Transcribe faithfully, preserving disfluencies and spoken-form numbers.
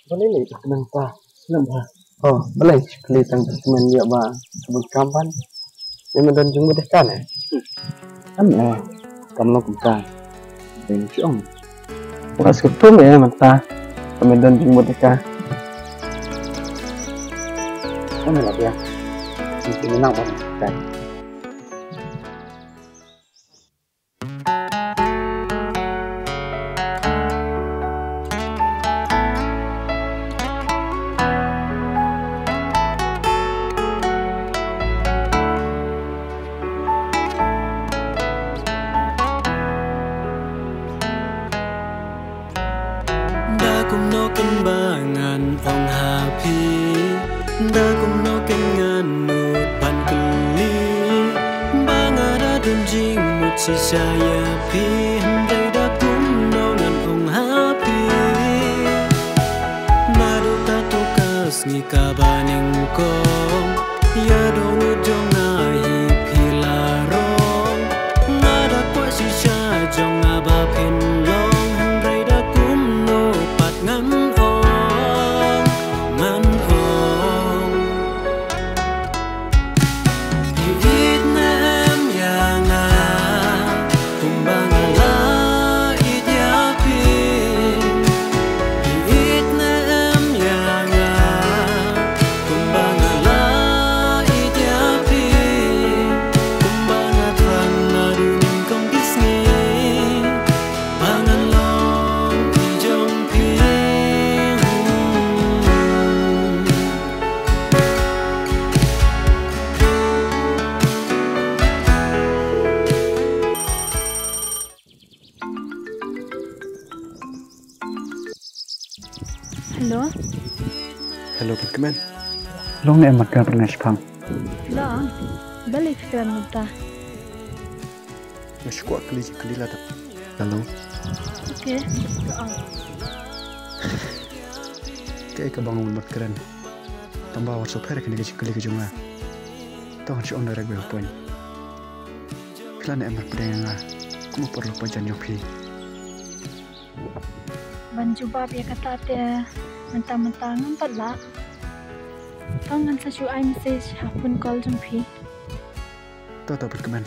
Balei lei ka nang ta? Snem ba. Oh, balei shi kli tang ka kmen ïa ba ka bun kam ban. Ïa me don jingmut ïa ka ne? Em eh, kam long kumta. Deng shi ong. Ba ka skul tu me mynta. Ka me don jingmut ïa ka. Em eh, la ïa. Shi kli nang ban ka. Da kumno kin ba ngan ong ha phi, da kumno kin ngan nud ban kylli, ba nga da don jingmut shisha ïa phi, hynrei da kumno ngan ong ha phi. Naduh katu ka sngi kaba nyngkong, ïa dohnud jong nga hi phi la rong. Nga da kwah shisha jong nga ba phin long, hynrei da kumno pat ngan ong, ngan ong. Phi ïeit ne em ïa nga, kumba nga la ïeit ïa phi. Phi ïeit ne em ïa nga, kumba nga la ïeit ïa phi. Kumba nga thrang naduh nyngkong ki sngi, ba ngan long i jong phi. Hello. Hello, Pynkmen. Long ne em mat ka pyrnai shipang. Long. Balei phi kren mynta? Nga shu kwah kylli jingkylli la ta. Hello. Okay. Ka ong. Kaei kaba nga mut ban kren? Tang ba wat shu pher kane ka jingkylli ka jong nga. To ngan shu ong direct beit ha point. Phi la ne em ban pdiang ïa nga kum u paralok bajan jong phi? Ban jubab ïa kata te mynta mynta ngam pat lah. To ngan sa shu ai message ha phone call jong phi. To to, Pynkmen.